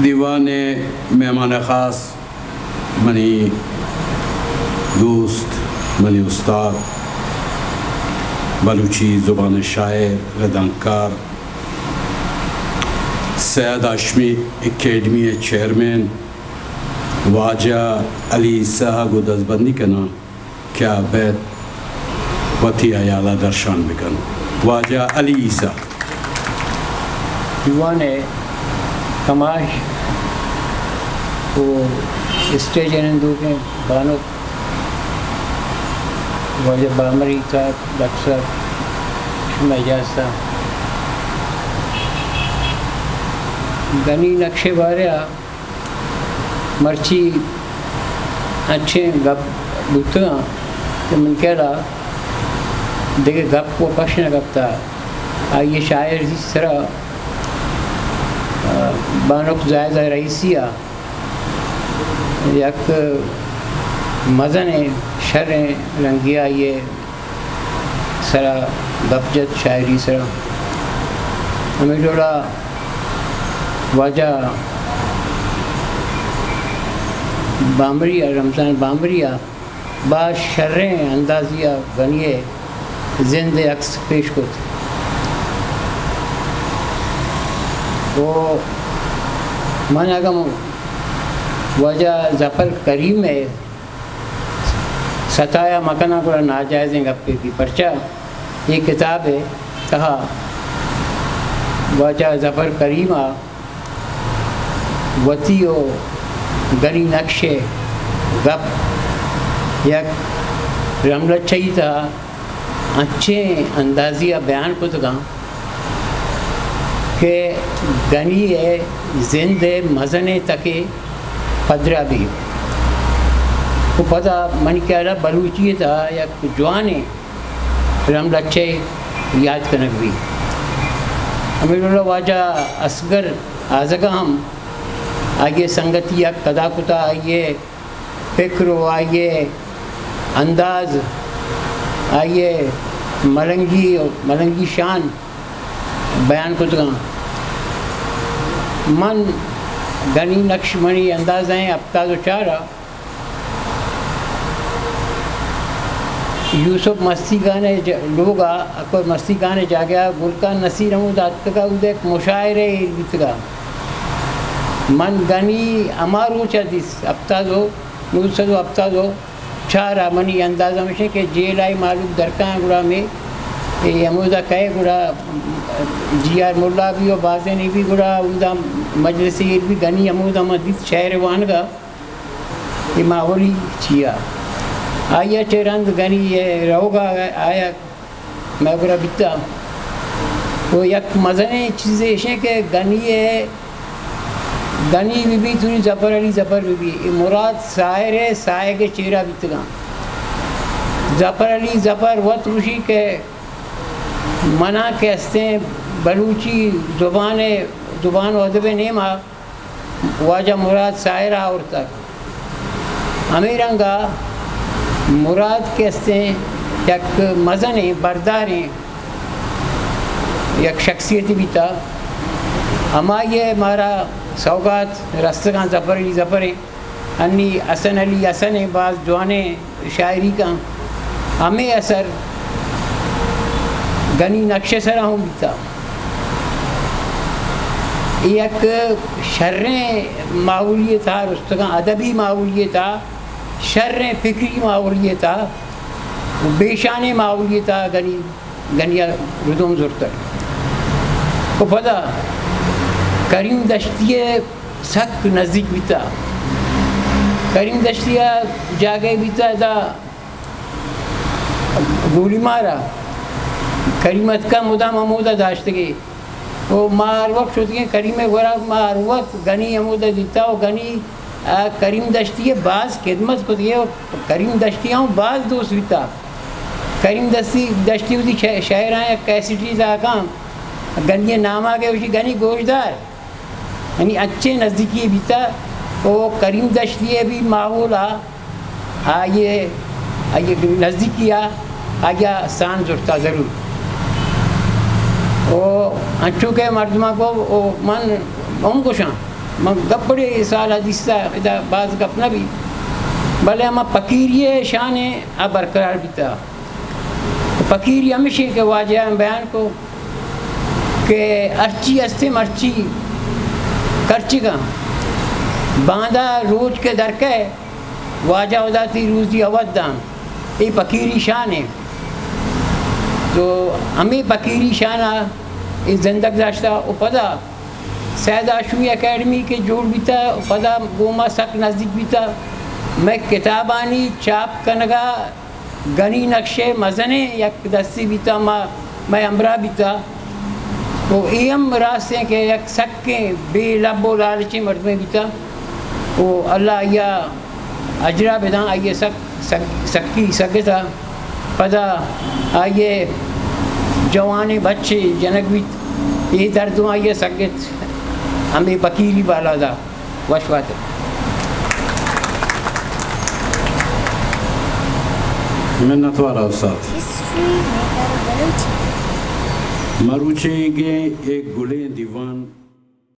دیوان ءِ مہمان خاص منی دوست، منی استاد، بلوچی زبان ءِ شاعر، ردانکار، سید ہاشمی اکیڈمی ءِ چیئرمین واجہ علی عیسی ءَ گوں دزبندی کناں کہ آ بئیت وتی ہیال ءَ درشان بکنت۔ واجہ علی عیسی۔ دیوان ءِ کماش ءُ اسٹیج ءِ نندوکیں بانک، واجہ بامری صاحب، ڈاکٹر صاحب، شمئے اجازت ءَ گنی نقش ءِ بارے ءَ مرچی انچیں گپ بوتگاں کہ من کرا دگہ گپ ءُ پش نہ کپتا۔ آئی ءِ شاعری سرا، آ، بانک زاہدہ رئیسی ءَ یک مزنیں شریں رنگے ءَ آئی ءِ سرا گپ جت، شاعری سرا۔ ہمے ڈولا واجہ بامری ءَ، رمضان بامری ءَ باز شریں اندازے ءَ گنی ءِ زند ءِ عکس پیش کت۔ ءُ من اگاں واجہ ظفر کریم ءِ ستایا مکناں گڑا ناجائزیں گپے بی، پرچا اے کتاب ءِ تہا واجہ ظفر کریم ءَ وتی ءُ گنی نقش ءِ گپ یک رملچہ ئی تہا انچیں اندازے ءَ بیان کتگاں کہ گنی ءِ زند ءِ مزنیں تکے پدرا بیت۔ ءُ پدا منی خیال ءَ بلوچی ءِ تہا یک جوانیں رملچہ یات کنگ بیت۔ ہمے ڈول ءَ واجہ اصغر آزگ ءَ ہم آئی ءِ سنگتی ءَ کدا کتا، آئی ءِ پکر ءُ آئی ءِ انداز، آئی ءِ ملنگی ءُ ملنگی شان بیان کتگاں۔ من گنی نقش، منی اندازہ ایں ہپتاد ءُ چار ءَ یوسف مستی خان ءِ ج-، لوگ ءَ، اکبر مستی خان ءِ جاگہ ءَ گل خان نصیر ہمودا اتکگ ءُ اود ءَ یک مشاعرہ ایر بیتگ ءَ۔ من گنی ہما روچ ءَ دیست، ہپتاد ءُ، نو سد ءُ ہپتاد ءُ چار ءَ۔ منی انداز ہمیش اِنت کہ جیل ءَ اے مہلوک درکاں گڑا مئے اے ہمودا کئے گڑا جی آر ملا بی ءُ بازینے بی گڑا اودا مجلسے ایر بی۔ گنی ہمودا من دیست شعر وانگ ءَ۔ اے ماحولی چیا؟ آئی ءَ چہ رند گنی ءِ روگ ءَ آیگ مئے گورا بیتا۔ ءُ یک مزنیں چیزے ایش اِنت کہ گنی ءِ، گنی بہ بیت، ظفر علی ظفر بہ بیت، اے مراد ساحر ءِ ساہگ ءِ چیرا بیتگاں۔ ظفر علی ظفر وت گوشی کہ منا کہ استیں بلوچی زبان ءِ، زبان ءُ ادب ءِ نیما واجہ مراد ساحر ءَ آورتگ۔ ہمے رنگ ءَ مراد کہ استیں یک مزنیں برداریں یک شخصیتے بیتا، ہمائی ءِ مارا سوگات رستگاں، ظفر علی ظفر ایں، انی حسن علی حسن ایں، باز جوانیں شاعری کن۔ ہمے اثر گنی نقش ءِ سرا ہوں بیتا۔ اے یک شریں ماحولی ءِ تہا رستگاں، ادبی ماحولی ءِ تہا، شریں فکری ماحولی ءِ تہا، بے شانیں ماحولی ءِ تہا گنی، گنی ءَ ردوم زرتگ۔ ءُ پدا کریم دشتی ءِ سک نزیک بیتا۔ کریم دشتی ءِ جاگہے بیتا ادا گولی مار ءَ۔ کریم اتکا مدام ہمودا داشتگی۔ ءُ ما ہر وقت شتگیں کریم ءِ گورا، ما ہر وقت گنی ہمودا دیتا ءُ گنی، آ، کریم دشتی ءِ باز خدمت کتگی ءُ کریم دشتی ءَ ہم باز دوست بیتا۔ کریم دشتی، دشتی وتی شع-، شعراں یک کیسٹی داکاں، گنی ءِ نام ءَ گوشی، گنی گوشدار۔ یعنی انچیں نزدیکی بیتا ءُ کریم دشتی ءِ بھی ماحول ءَ آئی ءِ، آئی ءِ نزدیکی ءَ آئی ءَ سان زرتا ضرور۔ ءُ انچو کہ مردماں گو، ءُ من ہم گوشاں من گپڑے سال ءَ دیستہ، ادا باز گپ نہ بی، بلے ہما پکیری ءِ شان ءَ آ برقرار بیتہ۔ پکیری ہمیش ایں کہ واجہ ءَ بیان کو کہ ہرچی ہستیں مرچی کرچگاں، باندا روچ کہ درکئے، واجہ ہداتی روزی اود داں۔ اے پکیری شان ایں۔ تو ہمے پکیری شان ءَ اے زندگ داشتہ و پدا سید ہاشمی اکیڈمی کہ جوڑ بیتہ و پدا گوں ما سک نزدیک بیتہ۔ مئے کتابانی چاپ کنگا گنی نقشے مزنیں یک دستی بیتہ، ما، مئے ہمراہ بیتہ۔ و اے ہم راستیں کہ یک سکیں بے لب و لالچیں مردمے بیتہ و اللہ آئیا اجرا بداں، آئی ءَ سک، سک، سکی سگت ءَ پدا آئی ءِ جوانیں بچے جنگ بیت، اے دردوں آئی ءَ سگت ہمے پکیری بالاد ءَ۔ وش بات۔ منتوار استاد۔ History maker Balochi. مروچیگیں اے گلیں دیوان